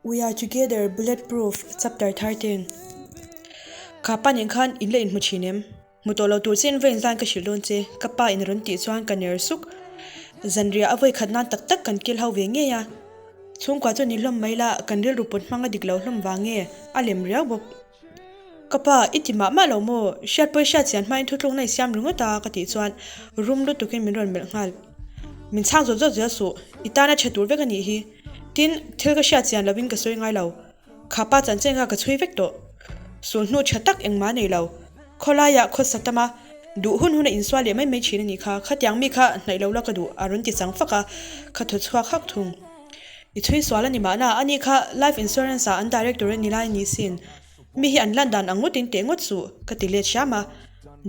We are together bullet proof chapter 13 Kha pa nen khan in la inhmu thin em? Hmu tawh lo tur chian vawiin zan ka hrilh dawn che ka pa in a rawn tih chuan ka ner suk. Zanriah a vawi khat nan tak tak kan kil ho ve ngei a. Chhungkua chu ni hlawm mai la kan rilru put hmang a dik lo hlawm vang nge a lem riau bawk. Ka pa, i ti mah mah lo maw? Hriatpui hriat chian hmain thutlukna i siam ringawt a ka tih chuan rum lutukin min rawn melh nghal. Min chhang zawt zawt zel suh, i tana tha tur vek a nih hi. Tin, thil ka hriat chian lovin ka sawi ngai lo. Kha pa chanchin kha ka chhui vek tawh. Sulhnu tha tak engmah a nei lo. Khawlaiah khawsa tam a, duh hun hun a insual leh mai mai thin a nih kha. Khatiang mi kha hnaih lo la ka duh, a rawn ti chang fak a, ka thaw chhuak hak thung. I chhui sual a ni mahna, ani kha life insurance ah an director a ni lai ni sin. Mi hi an lan dan ang ngawtin teh ngawt suh, ka ti let hram a.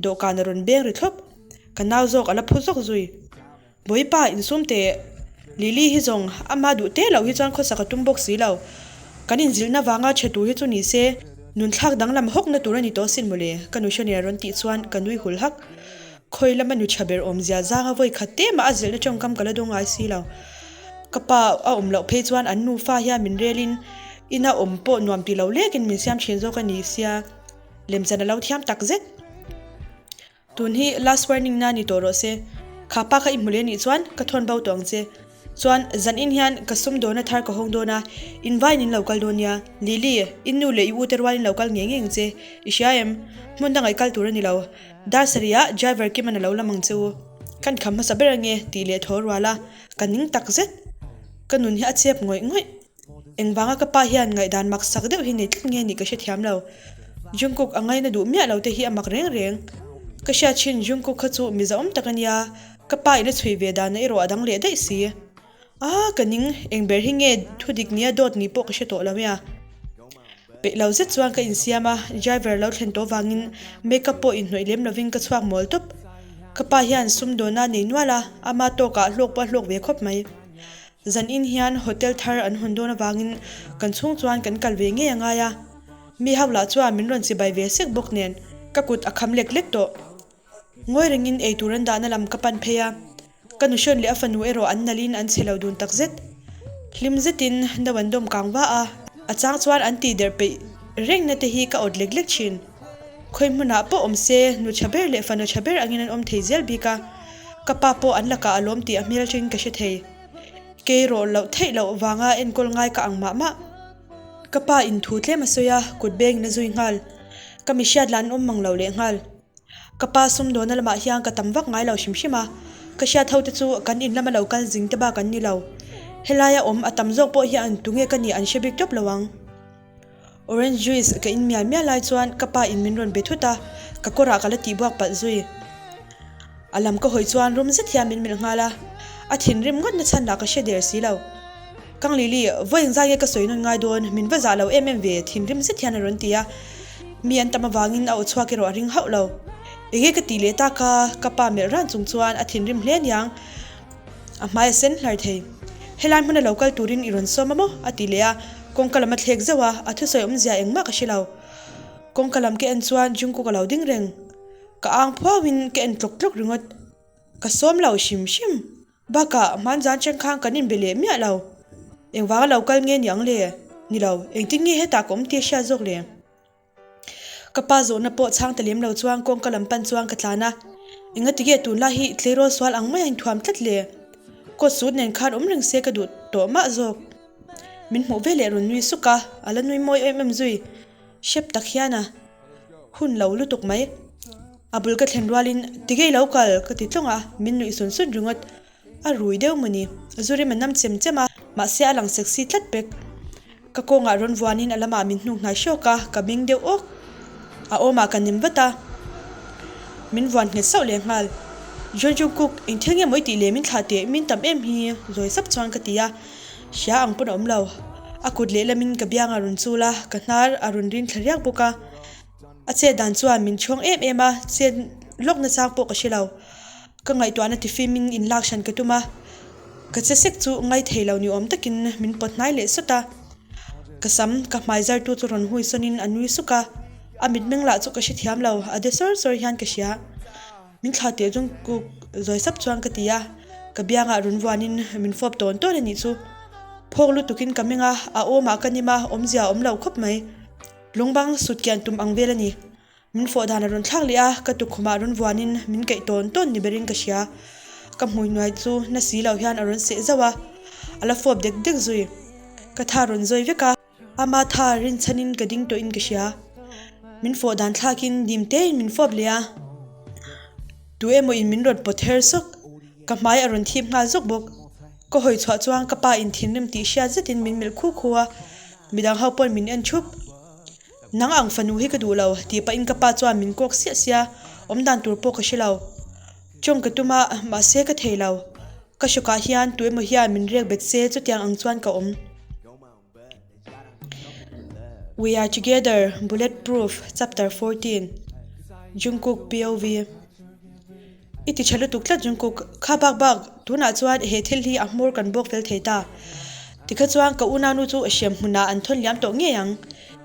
Dawhkan a rawn beng ri thlawp. Ka nau zawk a la phu zawk zui. Bawipa, insum teh. Lily hi zawng, ama duh teh loh hi chuan khawsak a tum bawk si lo. Kan inzilhna vanga che tur hi chu ni se, nunthlak danglam hawkna tur a ni tawh sin mawle, ka nu hre nen a rawn tih chuan ka nui hul hak. Khawi lama nu tha ber awmzia zanga vawi khat te mah a zilhna tawngkam ka la dawng ngai si lo. Ka pa a awm loh phei chuan an nufa hian min relin ina awm pawh nuam ti lo lekin min siam thin zawk a ni sia, lemchan a lo thiam tak zet. Tun hi last warning na ni tawh rawh se, kha pa kha i hmu leh nih chuan ka thawn bo tawh ang che. Chuan zan in hian ka sum dawrna thar ka hawng dawn a, in vaiin in lo kal dawn nia. Lily, in nu leh i u te rualin lo kal ngei ngei ang che. I hria em? Hmun dangah i kal tur a ni lo. Dar sarih ah driver Kiman a lo lam ang che u. Kan kham hmasa ber ange tih leh thaw rual a, ka ning tak zet. Ka nun hi a chep ngawih ngawih. Engvanga ka pa hian ngaihdan mak sak deuh hi nei tlat nge nih ka hrethiam lo. Jungkook a ngaina duh miah lo te hi a mak reng reng. Ka hriat thin Jungkook kha chu mi zahawm tak a nia, ka pa in a chhui ve dan na erawh a dang leh daih si. Ah ka ning, eng ber hi nge thu dik nia dawt nih pawh ka hre tawh lo e a. Peih lo zet chuan ka insiam a, driver lo thlen tawh vangin makeup pawh inhnawih lem lovin ka chhuak mawl tawp. Ka pa hian sumdawna nei nual a, ama tawkah hlawk pawh a hlawk ve khawp mai. Zan in hian hotel thar an hawn dawn avangin kan chhung chuan kan kal ve ngei a ngai a, mi ho lah chuan min rawn chibai ve sek bawk nen ka kut a kham lek lek tawh. Ngawi rengin eitur an dahna lam ka pan phei a, ka nuhrawn leh a fanu erawh an nalhin an chhe lo dun takzet. Hlim zetin no an dawm kang va a, a chang chuan an tih derh peih rengna te hi ka awt lek lek thin. Khawi hmunah pawh awm se nu tha ber leh fanu tha ber angin an awm thei zel bik a, ka pa pawh an lakah a lawm tih a hmel atangin ka hre thei. Kei rawh loh theih loh vanga enkawl ngai ka ang mah mah. Ka pa in thu tlem a sawi a, kut bengin a zui nghal. Ka mi hriat lah an awm mang lo leh nghal. Ka pa sumdawna lamah hian ka tam vak ngai lo hrim hrim a, ka hriat ho te chu kan in lama lo kal zing te bak an ni lo. Helaia awm a tam zawk pawh hian tunge ka nih an hre bik tawp lo ang. Orange juice ka in mial mial lai chuan ka pa in min rawn be thut a, ka kawrah ka la tih buak palh zui. A lam ka hawi chuan rum zet hian min melh nghal a, a thinrim ngawt na chhan lah ka hre der si lo. Kang Lily, vawi engzai nge ka sawi nawn ngai dawn, min va zah lo em em ve, thinrim zet hian a rawn ti a. Mi an tam avangin a aw chhuak erawh a ring hauh lo. Enge ka tih leh tak a, ka pa melh ran chung chuan a thinrim hle aniang. A hmai a sen hlar thei. Helai hmuna lo kal turin i rawn sawm a maw? a ti leh a, kawngka lam a thlek zauh a, a thusawi awmzia engmah ka hre lo. Kawngka lam ka en chuan Jungkook a lo ding reng. Ka ang phuauin ka en tlawk tlawk ringawt. Ka sawm lo hrim hrim. Bakah hmanzan cheng khan kan inbe leh miah lo. Engvanga lo kal nge ni ang le? Ni lo, engtin nge hetah ka awm tih a hriat zawk le? Ka pa zawhna pawh chhang ta lem lo chuan kawngka lam pan chuan ka tlan a. Engati nge tunlai hi tleirawl sual ang mai a inthuam tlat le? Coat suit nen khan awm reng se ka duh tawh mah zawk. Min hmuh veleh rawn nui suk a, a la nui mawi em em zui. Hrep tak hian a hun lo lutuk mai. A bul ka thlen rualin tige i lo kal ka ti tlawng a, min nuih sun sun ringawt. A rui deuh mawni, zu rim a nam chem chem a, mahse a lang sexy tlat pek. Ka kawngah rawn vuanin a lamah min hnuk hnai hrawk a, ka bing deuh awk. A awmah ka nem vat a, min vuan nghet sauh leh nghal. John Jungkook, eng thil nge maw i tih leh min thlah teh, min tam em hi, zawi sap chuan ka ti a. Hria ang pawn a awm lo. A kut lehlamin ka biang a rawn chul a, ka hnar a rawn rin thla riak bawk a. A chet dan chuan min chhawng em em a, chet lawk na chang pawh ka hre lo. Ka ngaihtuahna tifimin in lak hran ka tum a, ka che sek chu ngai thei lo ni awm takin min pawt hnai leh sawt a. Ka sam ka hmai zar tu chu rawn hui sawnin a nui suk a, a mitmeng lah chu ka hrethiam lo, a de sawr sawr hian ka hria. Min thlah teh chung kuk zawi sap chuan ka ti a, ka biangah rawn vuanin min fawp tawn tawn a nih chu. Phawk lutukin ka meng a, a awmah ka nim a, awmzia a awm lo khawp mai. Lungbang sut kian tum ang vel a ni. Min fawh dan a rawn thlak leh a, ka tukkhumah rawn vuanin min kaih tawn tawn ni berin ka hria. Ka hmui hnuai chu na si lo hian a rawn seh zauh a, a la fawp dek dek zui. Ka tha rawn zawi vek a. Ama tha rinchhanin ka ding tawhin ka hria. Min fawh dan thlakin dim tein min fawp leh a. Tu emaw in min rawn pawt her sawk. Ka hmai a rawn thip nghal zawk bawk. Ka hawi chhuah chuan ka pa in thinrim tih hriat zetin min melh khu khu a, midang ho pawn min en thup. Nang ang fanu hi ka duh lo, tih pahin ka pa chuan min kawk siah sia, awmdan tur pawh ka hre lo. Tawng ka tum a, mahse ka thei lo. Ka hrawkah hian tu emaw hian min rek bet se chutiang ang chuan ka awm. We are together, bullet proof, chapter 14, Jungkook POV. I ti tha lutuk tlat Jungkook, kha bak bak, tunah chuan he thil hi a hmawr kan bawk fel thei ta. Tikha chuan ka unaunu chu hriam hmunah an thawn liam tawh ngei ang,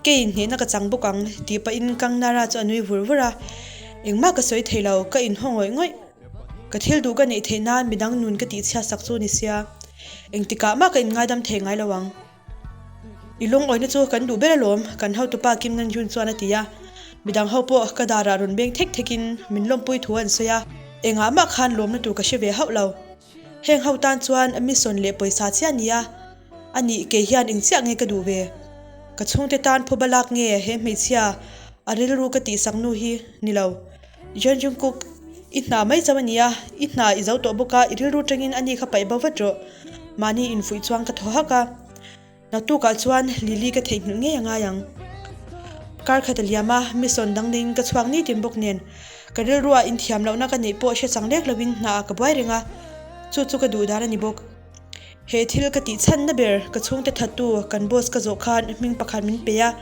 keiin hnehna ka chang bawk ang, tih pahin Kang Nara chu a nui vur vur a. Engmah ka sawi thei lo, ka inhaw ngawih ngawih. Ka thil duh ka neih theih nan midang nun ka tihchhiat sak chu ni sia, engtikah mah ka inngaidam thei ngai lo ang. I lungawina chu kan duh ber alawm, kan hotupa Kim Namjoon chuan a ti a. Midang ho pawh ka darah rawn beng thek thekin min lawmpui thu an sawi a, engah mah khan lawmna tur ka hre ve hauh lo. Heng ho tan chuan mission leh pawisa chiah a ni a, a nih kei hian eng chiah nge ka duh ve? Ka chhungte tan phuba lak nge he hmeichhia a rilru ka tihsak nu hi ni lo. Jeon Jungkook, i hna mai chauh a ni a, i hna i zo tawh bawk a, i rilru tangin a ni kha paih bo vat rawh. Mahni infuih chuan ka thaw hak a. Naktukah chuan Lily ka theihnghilh ngei a ngai ang. Kar khat a liam a, mission dang neiin ka chhuak nitin bawk nen, ka rilruah inthiam lohna ka neih pawh hre chang lek lovin hnaah ka buai reng a, chu chu ka duh dan a ni bawk. He thil ka tih chhanna ber ka chhungte thattu kan boss ka zawh khan hming pakhat min pe a,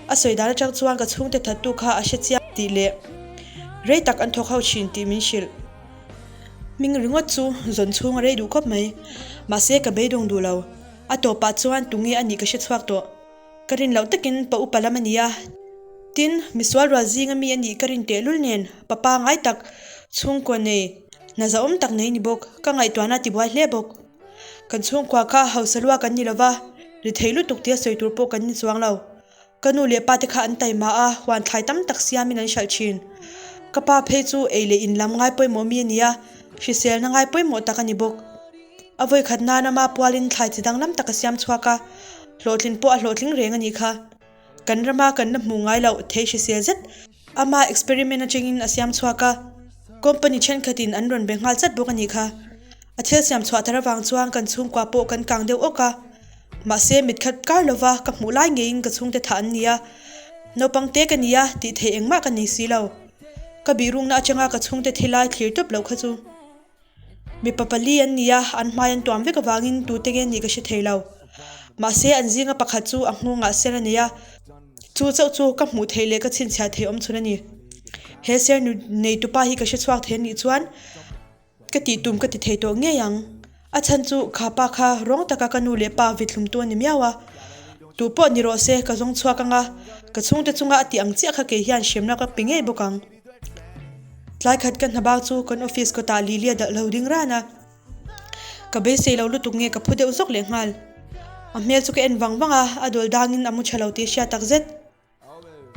a sawi dan atang chuan ka chhungte thattu kha a hre chiang tih leh rei tak an thawk ho thin tih min hrilh. Hming ringawt chu zawn chhung a rei duh khawp mai, mahse ka beidawng duh lo. A tawpah chuan tunge a nih ka hre chhuak tawh. Ka rin loh takin pa upa lam a ni a. Tin, misual rual zinga mi a nih ka rin tehlul nen papa ngai tak chhungkua nei hna zahawm tak nei ni bawk. Ka ngaihtuahna tibuai hle bawk. Kan chhungkua kha hausa lua kan ni lova, ri thei lutuk tia sawi tur pawh kan ni chuang lo. Ka nu leh pa te kha an taima a, huan thlai tam tak siamin an hralh thin. Ka pa phei chu ei leh in lam ngai pawimawh mi a ni a, hriselna ngai pawimawh tak a ni bawk. A vawikhat nan ama pualin thlai chi danglam tak a siam chhuak a, hlawhtlin pawh a hlawhtling reng a nih kha. Kan rama kan la hmuh ngai loh thei hrisel zet ama experiment atangin a siam chhuak a, company thenkhatin an rawn be nghal chat bawk a nih kha. A thil siam chhuah tar avang chuan kan chhungkua pawh kan kang deuh awk a, mahse mit khat kar lova ka hmuh lai ngeiin ka chhungte thah an ni a, naupang te ka ni a tih theih engmah ka nei si lo. Ka bihrukna atanga ka chhungte thi lai thlir tawp loh kha chu. Mipa pali an ni a, an hmai an tuam vek avangin tute nge nih ka hre thei lo. Mahse an zinga pakhat chu a nghawngah ser a nei a, chu chauh chu ka hmuh theih leh ka chhinchhiah theih awm chhun a ni. He ser neitupa hi ka hre chhuak thei a nih chuan ka tih tum ka ti thei tawh ngei ang. A chhan chu kha pa kha rawng taka ka nu leh pa vithlumtu a ni miau a. Tu pawh ni rawh se ka zawng chhuak ang a, ka chhungte chunga a tih ang chiah kha kei hian hremna ka pe ngei bawk ang. Tlai khat ka hna bak chu kan office kawtah Lily a dalh lo ding ran a, ka beisei lo lutuk nge ka phu deuh zawk leh nghal. A hmel chu ka en vang vang a, a dawl dangin a mu tha lo tih a hriat tak zet.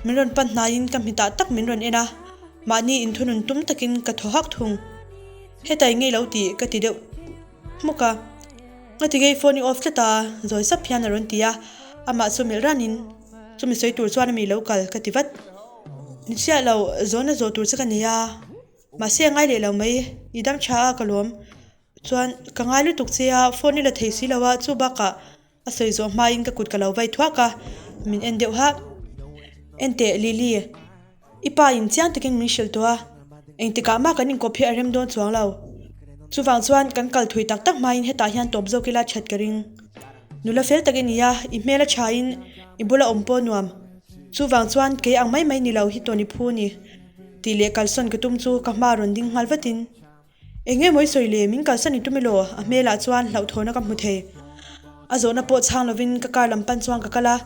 Min rawn pan hnaiin ka hmitah tak min rawn en a, mahni inthunun tum takin ka thaw hak thung. Hetai ngei lo tih ka ti deuh hmuk a, Ngati ngei phone i off tlat a? zawi sap hian a rawn ti a, amah chu melh ranin, Chumi sawi tur chuan a mi lo kal ka ti vat. Ni chiah lo, zawhna zawh tur che ka nei a, mahse a ngai leh lo mai, i dam tha a ka lawm. Chuan ka ngai lutuk che a, phone i la thei si lo a, chu bakah a sawi zawh hmain ka kut ka lo vai thuak a, min en deuh hah. Enteh Lily, i pa in chiang takin min hrilh tawh a, engtikah mah kan inkawp hi a rem dawn chuang lo. Chuvang chuan kan kal thui tak tak hmain hetah hian tawp zawk ila that ka ring. Nula fel tak i ni a, i hmel a thain i bula awm pawh nuam. Chuvang chuan kei ang mai mai ni lo hi tawn i phu ni tih leh kalsawn ka tum chu ka hma rawn ding nghal vatin, Eng nge maw i sawi le, min kalsan i tum elaw? A hmelah chuan hlauhthawhna ka hmu thei. A zawhna pawh chhang lovin ka car lam pan chuan ka kal a,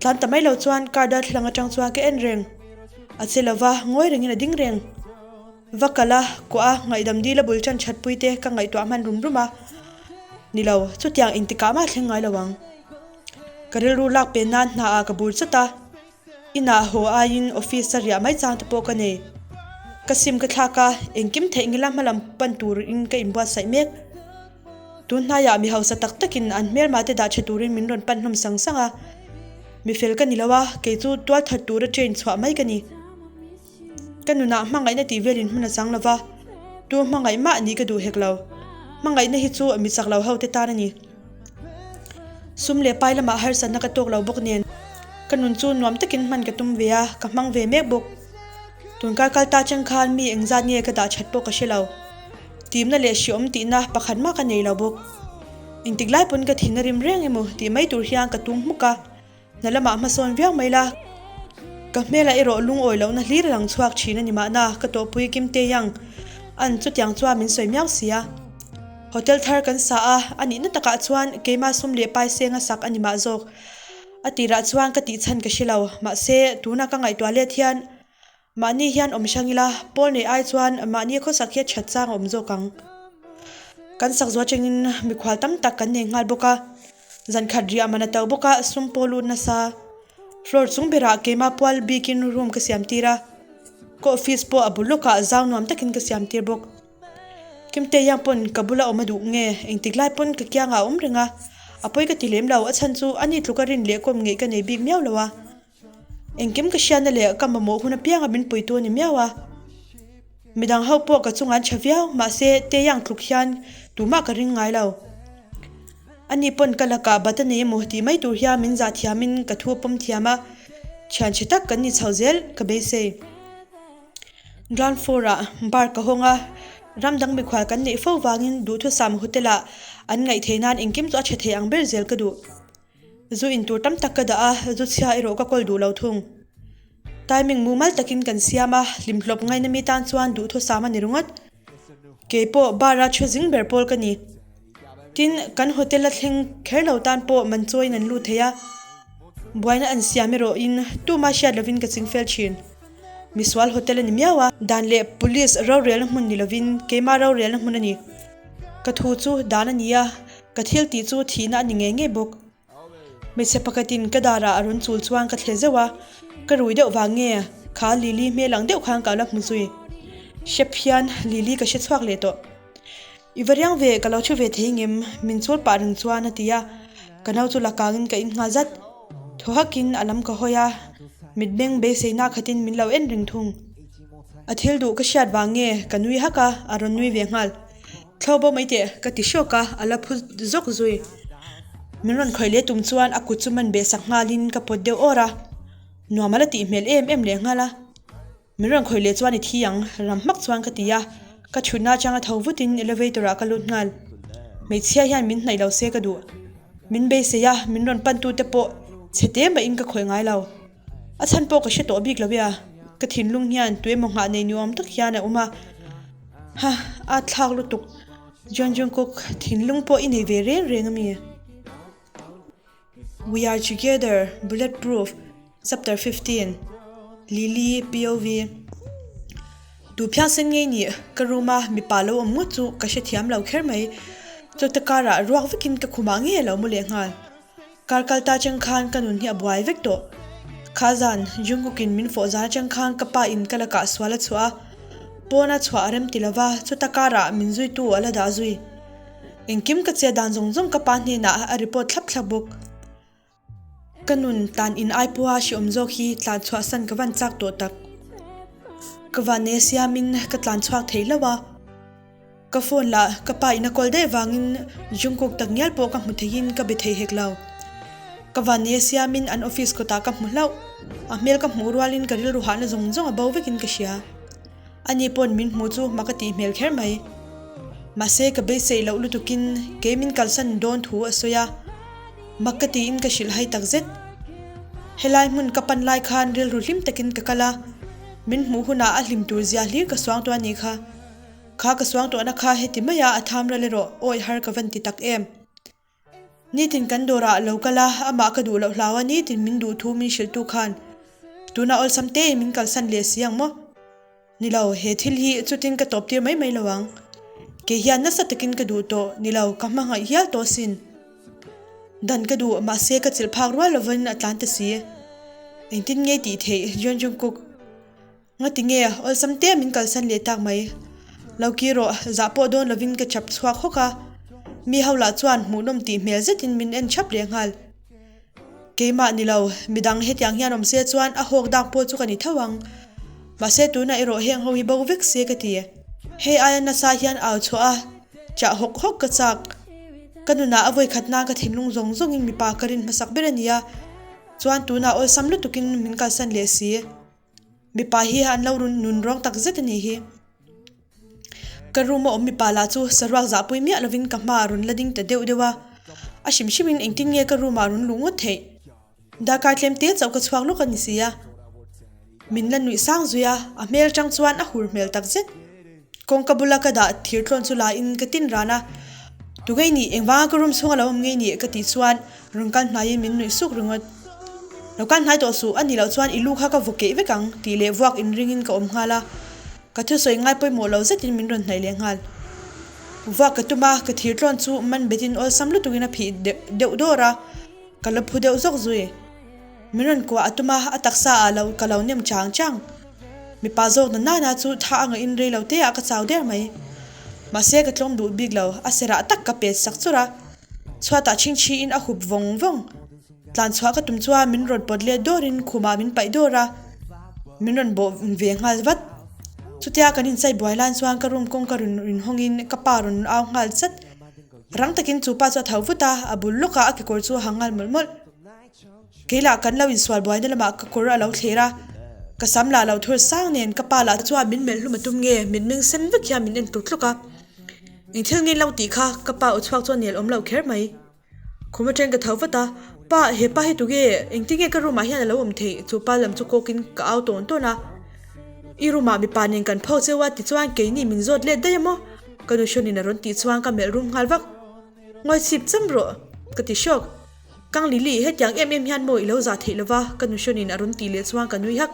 tlan ta mai lo chuan car darthlalang atang chuan ka en reng. A che lova, ngawi rengin a ding reng. Va kal a, kuah a, ngaihdam dil a bul tan that pui te ka ngaihtuah hman rum rum a. Ni lo, chutiang engtikah mah thleng ngai lo ang. Ka rilru lak pen nan hna ah ka bur chawt a, inah haw aiin office a riah mai chang te pawh ka nei. Ka sim ka thlak a, engkim theih ngila hmalam pan turin ka inbuatsaih mek. Tun hnaiah mi hausa tak takin an hmelma te dah tha turin min rawn pan hlawm sang sang a, mi fel ka ni lo a, kei chu tual that tura train chhuah mai ka ni. Ka nunah hmangaihna tih velin hmun a chang lo va, tu hmangaih mah nih ka duh hek lo. Hmangaihna hi chu mi chak lo ho te tan a ni. Sum leh pai lamah harsatna ka tawk lo bawk nen, ka nun chu nuam takin hman ka tum ve a, ka hmang ve mek bawk. Tunkar kal ta chang khan mi engzat nge ka dah that pawh ka hre lo. Timna leh hriawm tihna pakhat mah ka nei lo bawk. Engtik lai pawn ka thin a rim reng emaw tih mai tur hian ka tum hmuk a, hna lamah hmasawn viau mai la. Ka hmelah erawh lungawi lohna hlir a lang chhuak thin a ni mahna ka tawhpui Kim Tae-young an chutiang chuan min sawi miau si a. Hotel thar kan sa a, a nihna takah chuan keimah sum leh pai senga sak a ni mah zawk. A tirah chuan ka tihchhan ka hre lo, mahse tuna ka ngaihtuah let hian Mahni hian awm hrang ila, pawl nei ai chuan mahni khawsak hi a that chang a awm zawk ang. Kan sak zual chengin mikhual tam tak kan nei nghal bawk a, zan khat riah man a to bawk a, sum pawh lut nasa. Floor chung berah keimah pual bikin room ka siam tir a, ka office pawh a bul lawkah zau nuam takin ka siam tir bawk. Kimte hian pawn ka bula awm a duh nge, engtik lai pawn ka kiangah a awm reng a, a pawi ka ti lem lo, a chhan chu ani tluka rin leh kawm ngeih ka nei bik miau lo a. Engkim ka hriatna leh ka mamawh hun apianga min puitu a ni miau a. Midang ho pawh ka chungah an tha viau, mahse Taeyang tluk hian tumah ka ring ngai lo. Ani pawn ka lakah bat a nei emaw tih mai tur hian min zah thiamin ka thu a pawm thiam a, thian tha tak kan ni chho zel ka beisei. Ground floor ah bar ka hawng a, ram dang mikhual kan neih fo vangin duhthusam hotel ah an ngaih theih nan engkim chu a tha thei ang ber zel ka duh. Zu in tur tam tak ka dah a, zu chhia erawh ka kawl duh lo thung. Timing mumal takin kan siam a, hlimhlawp ngaina mi tan chuan duhthusam a ni ringawt. Kei pawh bar a thu zing ber pawl ka ni. Tin, kan hotel a thleng kher lo tan pawh man chawiin an lut thei a, buaina an siam erawhin tuma hriat lovin ka chingfel thin. Misual hotel a ni miau a. Dan leh police rorelna hmun ni lovin keimah rorelna hmun a ni. Ka thu chu dan a ni a. Ka thil tih chu thihna a ni ngei ngei bawk. Hmeichhe pakhatin ka darah a rawn chul chuan ka thle zeuh a, ka rui deuh vang nge kha Lily hmel ang deuh khan ka la hmu zui. Hrep hian Lily ka hre chhuak leh tawh. I va riang ve, ka lo thu ve thei ngem, min chul pah reng chuan a ti a, ka no chu la kangin ka in nghal zat. Thaw hakin a lam ka hawi a, mitmeng beiseina khatin min lo en reng thung. A thil duh ka hriat vang nge ka nui hak a, a rawn nui ve nghal. Thlo bo mai teh, ka ti hrawk a, a la phu zawk zui. Min rawn khawih leh tum chuan a kut chu man beh sak nghalin ka pawt deuh awr a, nuam a la tih hmel em em leh nghal a. Min rawn khawih leh chuan i thi ang, ram hmak chuan ka ti a, ka thutna atanga tho vutin elevator ah ka lut nghal. Hmeichhia hian min hnaih lo se ka duh. Min beisei a, min rawn pan tute pawh chhe te mahin ka khawih ngai lo. A chhan pawh ka hre tawh bik lo e a, ka thinlung hian tuemaw nghah nei ni awm tak hian a awm a. Ha, a thlak lutuk. Jeon Jungkook, thinlung pawh i nei ve reng reng a mi? We are together, Bulletproof, Chapter 15, Lily, POV. Tu phiangsen ngei nih, ka room a mipa lo awm ngawt chu ka hrethiam lo kher mai. Chawta karah ruak vekin ka khumah ngei a lo mu leh nghal. Kar kal ta chang khan ka nun hi a buai vek tawh. Kha zan, Jungkook in min fawh zan atang khan ka pa in ka lakah sual a chhuah a, pawn a chhuah a rem ti lova, chuta karah min zuitu a la dah zui. Engkim ka che dan zawng zawng ka pa hnenah a report thlap thlap bawk. Ka nun tan in ai pawha hreawm zawk hi tlan chhuah san ka van chak tawh tak. Ka vanneia siamin ka tlan chhuak thei hlauh a. Ka phone lah ka pa in a call daih vangin Jungkook tak ngial pawh ka hmu theiin ka be thei hek lo. Ka vanneia siamin an office kawtah ka hmu hlauh. A hmel ka hmuh rualin ka rilru hahna zawng zawng a bo vekin ka hria. Ani pawn min hmu chu mak a tih hmel kher mai. Mahse ka beiseih loh lutukin kei min kalsan dawn thu a sawi a. Mak ka tiin ka hrilh hai takzet. Helai hmun ka pan lai khan rilru hlim takin ka kal a. Min hmuh hunah a hlim tur zia hlir ka suang tawh a nih kha. Kha ka suang tawhna kha heti maia a tham ral erawh awi har ka van ti tak em. Nitin kan dawrah a lo kal a, amah ka duh loh hlau a nitin min duh thu min hrilh tu khan tunah awlsam tein min kalsan leh si ang maw? Ni lo, he thil hi chutin ka tawp tir mai mai lo ang. Kei hian nasa takin ka duh tawh ni lo, ka hmangaih hial tawh asin. Dan ka duh, mahse ka chilh phak rual lovin a tlan ta si. Engtin nge tih theih Jeon Jungkook? Ngati nge awlsam te min kalsan leh tak mai. Lo kir rawh, zah pawh dawn lovin ka chap chhuak hawk a. Mi ho lah chuan hmuhnawm tih hmel zetin min en thap leh nghal. Keimah ni lo, midang hetiang hian awm se chuan a hawk dak pawh chu ka ni tho ang. Mahse tunah erawh heng ho hi bo vek se ka ti. Hei aia nasa hian au chhuah a, chah hawk hawk ka chak. Ka nunah a vawikhat nan ka thinlung zawng zawngin mipa ka rin hmasak ber a nia. Chuan tunah awlsam lutukin min kalsan leh si. Mipa hi an lo run nun rawng tak zet a nih hi. Ka room a awm mipa lah chu saruak zahpui miah lovin ka hma a rawn la ding ta deuh deuh a. A hrim hrimin engtin nge ka room ah rawn luh ngawt theih? Darkar tlem te chauh ka chhuak lawk a ni si a. Min la nuih sang zui a, a hmel tang chuan a hur hmel tak zet. Kawngka bula ka dah thir tlawn chu la in ka tin ran a, Tu ngei nih, engvanga ka room chhunga lo awm ngei nih? ka tih chuan rawn kal hnaiin min nuih suk ringawt. Lo kal hnai tawh suh, a nih loh chuan i lu kha ka vaw keih vek ang tih leh vuak inringin ka awm nghal a, ka thusawi ngai pawimawh lo zetin min rawn hnaih leh nghal. Vuak ka tum a, ka thir tlawn chu man betin awlsam lutukin a phih deuh dawr a, ka la phu deuh zawk zui. Min rawn kuah a tum a, a taksa ah lo ka lo nem chang chang. Mipa zawk na nana chu tha a ngaih in rei lo te ah ka chau der mai. Mahse ka tlawm duh bik lo, a serah tak ka pet sak chur a. Chhuatah chhingchhi in a hup vawng vawng. Tlan chhuah ka tum chuan min rawn pawt let dawr in khumah min paih dawr a, min rawn bawh ve nghal vat. Chutia kan inchai buai lan chuan ka room kawngka rawn inhawng in ka pa rawn au nghal chat. Rang takin chu pa chu a tho vut a, a bul lawkah a kekawr chu a ha nghal mawlh mawlh. Kei lah kan lo insual buaina lamah ka kawr a lo thler a, ka sam lah lo thur sang nen ka pa lah chuan min melh hlum a tum nge, min meng sen vek hian min en tluk tluk a. Eng thil nge lo tih kha ka pa aw chhuak chuan nel awm lo kher mai. Khum atang ka tho vat a, Pa, he pa hi tuge, engtin nge ka room ah hian a lo awm theih? Chu pa lam chu kawkin ka au tawn tawn a. I room ah mipa nen kan phawk cheu a tichuan keini min zawt let daih a maw? Ka nu hrawnin a rawn tih chuan ka melh rum nghal vak. Ngawi chhip cham rawh, ka ti hrawk. Kang Lily, hetiang em em hian maw i lo zah theih lova? Ka nu hrawnin a rawn tih leh chuan ka nui hak.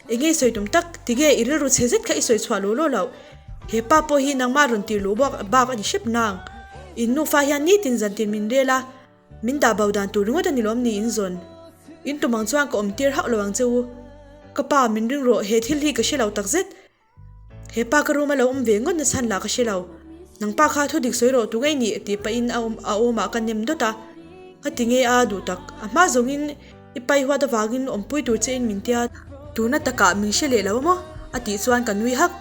Eng nge i sawi tum tak? Tige i rilru chhe zet kha i sawi chhuah luh luh loh? He pa pawh hi nangmah rawn tir luh bawk bak a ni hrep nang. In nufa hian nitin zantin min rel a, min dah bo dan tur ringawt a ni lawm ni in zawn. In tum ang chuan ka awm tir hauh lo ang che u. Ka pa, min ring rawh, he thil hi ka hre lo takzet. He pa ka room a lo awm ve ngawt na chhan lah ka hre lo. Nang pa kha thu dik sawi rawh tu ngei nih tih pahin a awm a awmah ka nem dawt a. Ka ti nge a duh tak. A hma zawngin i pai huat avangin awmpui tur che in min tia. Tuna takah min hre leh lo a maw? A tih chuan ka nui hak.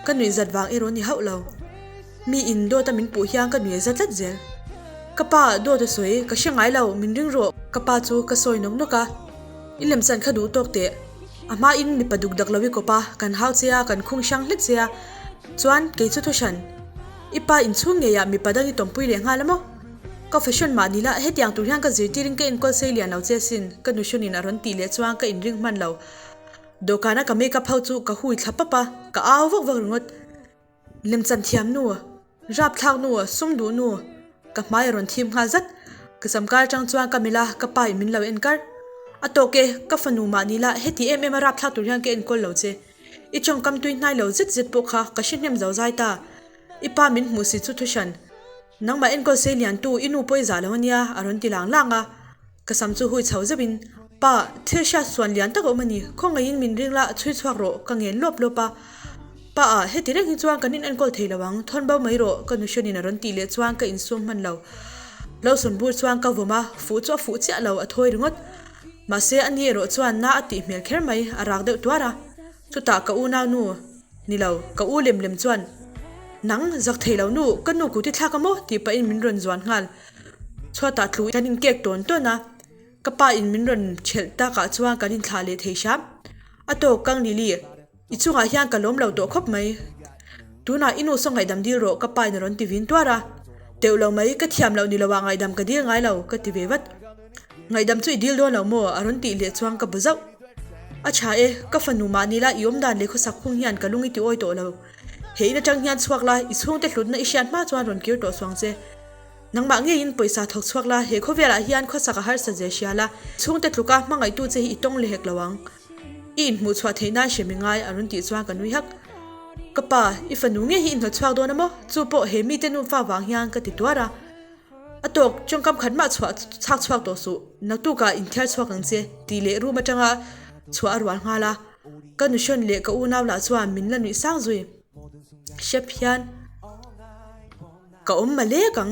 Ka nuih zat vang erawh ni hauh lo. Mi in dawt a min puh hian ka nuih zat tlat zel. Ka pa dawt a sawi ka hre ngai lo min ring rawh. Ka pa chu ka sawi nawk nawk a. I lemchan kha duh tawk teh. A hmain mipa duk dak lo i kawp a, kan hau che a, kan khung hrang hlek che a. Chuan, kei chu thu hran. I pa inchhung ngeiah mipa dang i tawmpui leh nghal a maw? Ka fashion mah ni la, hetiang tur hian ka zirtirin ka enkawl sei lian lo che sin, ka nu hrawnin a rawn tih leh chuan ka inring hman lo. Dawhkana ka makeup ho chu ka hui thla pap a, ka au vak vak ringawt. Lemchan thiam nu, rapthlak nu, sum duh nu, ka hmai a rawn thim nghal zat. Ka samkar atang chuan ka melh a, ka pa in min lo en kar. A tawk e, ka fanu mah ni la, heti em em a rapthlak tur hian ka enkawl lo che. I tawngkam tui hnai lo zet zet pawh kha ka hre hnem zo zai ta. I pa min hmuh si chu thuhran. Nangmah enkawl sei lian tu i nu pawh i zah lo ania, a rawn ti lang lang a. Ka sam chu hui chho zeuhin, Pa, thil hriat suan lian tak a awm a ni, khawngaihin min ring la, chhui chhuak rawh, ka ngen lawp lawp a. Pa a, heti reng hi chuan kan inenkawl thei lo ang, thawn bo mai rawh, ka nu hrawnin a rawn tih leh chuan ka insum hman lo. Lotion bur chuan ka vawm a, fuh chu a fuh chiah lo, a thawi ringawt. Mahse, ani erawh chuan na a tih hmel kher mai, a rak deuh tuar a. Chutah ka unau nu, ni lo, ka u lem lem chuan, Nang, zak thei lo nu, ka nu kut i thlak a maw? tih pahin min rawn zuan nghal. Chhuatah tlu kan inkek tawn tawn a, ka pa in min rawn thelh takah chuan kan inthlah leh thei hram. A tawk kang Lily, i chungah hian ka lawm lo tawh khawp mai. Tunah i nu saw ngaihdam dil rawh ka pa in a rawn ti vin tuar a. Teuh lo mai, ka thiam loh ni loah ngaihdam ka dil ngai lo, ka ti ve vat. Ngaihdam chu i dil dawn lo maw? a rawn tih leh chuan ka bu zauh. A tha e, ka fanu mahni la i awmdan leh khawsak phung hian ka lung i ti awi tawh lo. He in atang hian chhuak la, i chhungte hlutna i hriat hma chuan rawn kir tawh suang che. Nangmah ngeiin pawisa thawk chhuak la, he khawvelah hian khawsak a harsa ze hria la, chhungte tluka hmangaihtu che hi i tawng leh hek lo ang. I inhmuh chhuah theih nan hre mi ngai a rawn tih chuan ka nui hak. Ka pa, i fanu ngei hi i hnawt chhuak dawn a maw? Chu pawh he mite nufa vang hian ka ti tuar a. A tawk, tawngkam khat mah chhuah chhak chhuak tawh suh, naktukah inthiar chhuak ang che, tih leh room atanga chhuah a rual nghal a. Ka nuhrawn leh ka unau lah chuan min la nuih sang zui. Hrep hian ka awm ma lek ang.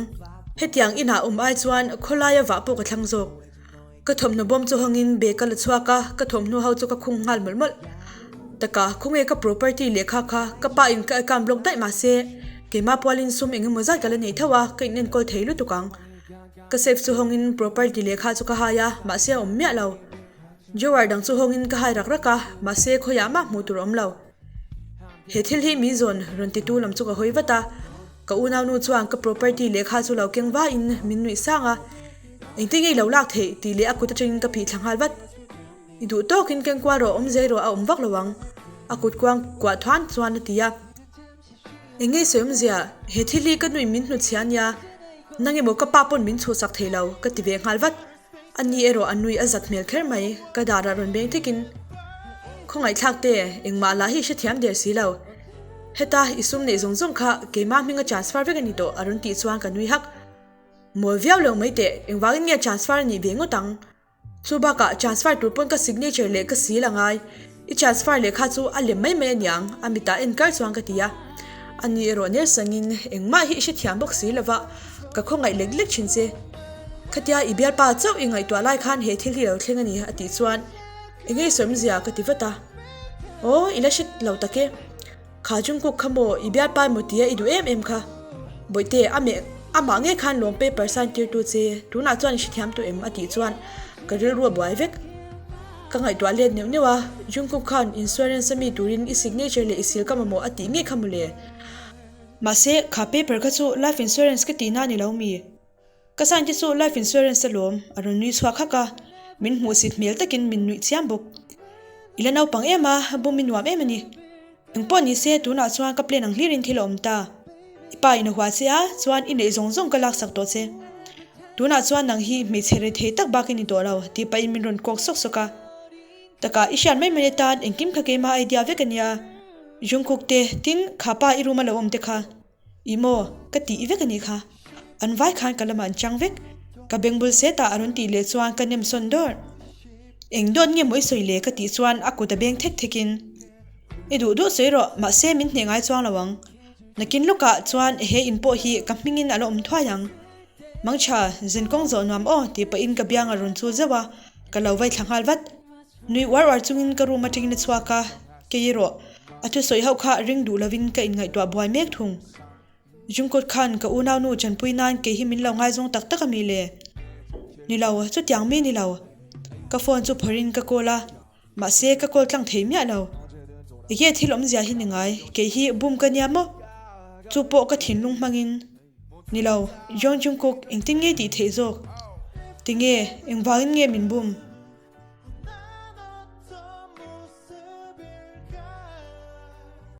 Hetiang inah awm ai chuan khawlaia vah pawh ka thlang zawk. Ka thawmhnaw bawm chu hawngin bag ka la chhuak a, ka thawmhnaw ho chu ka khung nghal mawlh mawlh. Taka, khawnge ka property lehkha kha ka pa in ka account block daih mahse keimah pualin sum eng emaw zat ka la nei tho a, ka in enkawl thei lutuk ang. Ka safe chu hawngin property lehkha chu ka hai a, mahse a awm miah lo. Drawer dang chu hawngin ka hai rak rak a, mahse khawiah mah hmuh tur a awm lo. He thil hi min zawn rawn titu lam chu ka hawi vat a, ka unaunu chuan ka property lehkha chu lo keng vaiin min nuih sang a, Engtin nge i lo lak theih? tih leh a kut atangin ka phih thla nghal vat. I duh tawkin keng kual rawh, awm zei rawh a awm vak lo ang, a kut kuang kuah thuan chuan a ti a. Eng nge i sawi awmzia? He thil hi ka nuih min hnutchhia a nia, nang emaw ka pa pawn min chhuhsak thei lo, ka ti ve nghal vat. A ni erawh a nui a zat hmel kher mai, ka darah rawn beng thekin, Khawngaihthlak te, engmah lah hi hrethiam der si lo. Heta i sum neih zawng zawng kha keimah hminga transfer vek a ni tawh a rawn tih chuan ka nui hak. Mawl viau lo mai teh, engvangin nge transfer a nih ve ngawt ang? Chu bakah transfer tur pawn ka signature leh ka seal a ngai. I transfer lehkha chu a lem mai mai a niang, a mitah en kar chuan ka ti a. A ni erawh ner sangin engmah hi i hrethiam bawk si lova, ka khawngaih lek lek thin che. Khatia i bialpa chauh i ngaihtuah lai khan he thil hi lo thleng a ni a tih chuan eng nge sawmzia ka ti vat a. Aw, i la hre lo tak e. Kha Jungkook kha maw i bialpa emaw tia i duh em em kha? Bawihte, a meh amah ngei khan lawm paper sign tir tu che, tunah chuan i hrethiam tawh em? a tih chuan ka rilru a buai vek. Ka ngaihtuah let neuh neuh a, Jungkook khan insurance a mi turin i signature leh i seal ka mamawh a tih ngei kha mawle. Mahse, kha paper kha chu life insurance ka tihna a ni lo mi? Ka sign te chu life insurance a lawm, a rawn nui chhuak hak a, min hmuhsit hmel takin min nuih chiam bawk. I la naupang em a, bum i nuam em a ni. Engpawh ni se, tunah chuan ka plan ang hlirin thil a awm ta. I pa in a hua che a, chuan i neih zawng zawng ka laksak tawh che. Tunah chuan nang hi hmeichhe rethei tak bak i ni tawh lo, tih pahin min rawn kawk sawk sawk a. Takah i hriat mai mai atan engkim kha keimah idea vek a nia. Jungkook te, tin, kha pa i room a lo awm te kha. I maw? Ka tih vek a nih kha. An vai khan ka lamah an chang vek. Ka beng bul set ah a rawn tih leh chuan ka nem sawn dawr. Eng dawt nge maw i sawi le ka tih chuan a kut a beng thek thek in. I duh duh sawi rawh, mahse min hneh ngai chuang lo ang. Nakin lawkah chuan he in pawh hi ka hming in a la awm thuai ang. Mangtha, zin kawng zawh nuam aw tih pah in ka biang a rawn chul zeuh a, ka lo vai thla nghal vat. Nui uar uar chungin ka room atangin a chhuak a, kei erawh a thusawi hauh kha ring duh lovin ka inngaihtuah buai mek thung. Jungkook khan ka unaunu chanpui nan kei hi min lo ngaizawng tak tak a mi le? Ni lo, chutiang mi ni lo. Ka phone chu phawrhin ka call a, mahse ka call tlang thei miah lo. Ege thil awmzia hi ni ngai, kei hi bum ka nia maw? Chu pawh ka thinlung hmangin. Ni lo, Jeon Jungkook engtin nge tih theih zawk? Tinge, engvangin nge min bum?